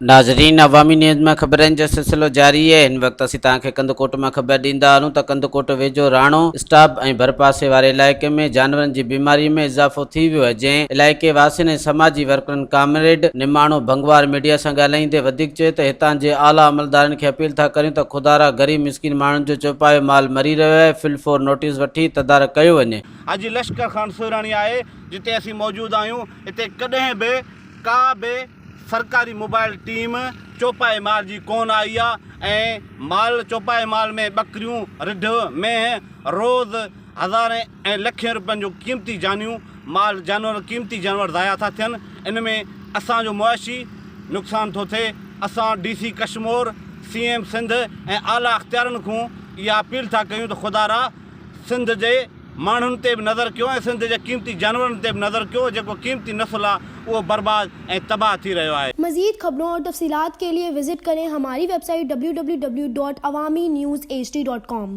ناظرين عوامي نيوز مان خبرن جو سلسلو جاري آهي هن وقت اسين توهان کي ڪنڌڪوٽ مان خبر ڏيندا هلون ته ڪنڌڪوٽ ويجهو راڻو اسٽاپ ۽ ڀرپاسي واري علائقي ۾ جانورن جي بيماري ۾ اضافو ٿي ويو آهي جنهن علائقي واسين ۽ سماجي ورڪرن ڪامريڊ نماڻو ڀنگوار ميڊيا سان ڳالهائيندي وڌيڪ چيو ته هتان جي اعليٰ عملدارن کي اپيل ٿا ڪريون ته خدارا غريب مسڪين ماڻهن جو چوپايو مال مري رهيو آهي فل فور نوٽيس وٺي تدارڪ ڪيو وڃي. حاجي لشڪر خان سهراڻي آهي جتي اسين موجود آهيون اتي ڪڏهن به ڪا به سرڪاري موبائل ٽيم چوپائي مال جي ڪون آئي آ ۽ مال چوپائي مال ۾ ٻڪريون، رڍ، مينهن روز هزارين ۽ لکين روپين جو قيمتي جانيون مال جانور قيمتي جانور ضايع ٿا ٿين ان ۾ اسان جو معاشي نقصان ٿو ٿئي اسان D C Kashmore, C M Sindh ۽ اعليٰ اختيارن کون اها اپيل ٿا ڪيون ته خدارا سنڌ جي ماڻهن تي به نظر ڪيو ۽ سنڌ جي قيمتي جانورن تي به نظر ڪيو جيڪو قيمتي نسل آ اهو برباد ۽ تباهه ٿي رهيو آهي. مزيد خبرون اور تفصيلات ڪي ليي وزٽ ڪرين هماري website W W W dot Awami news H D dot com.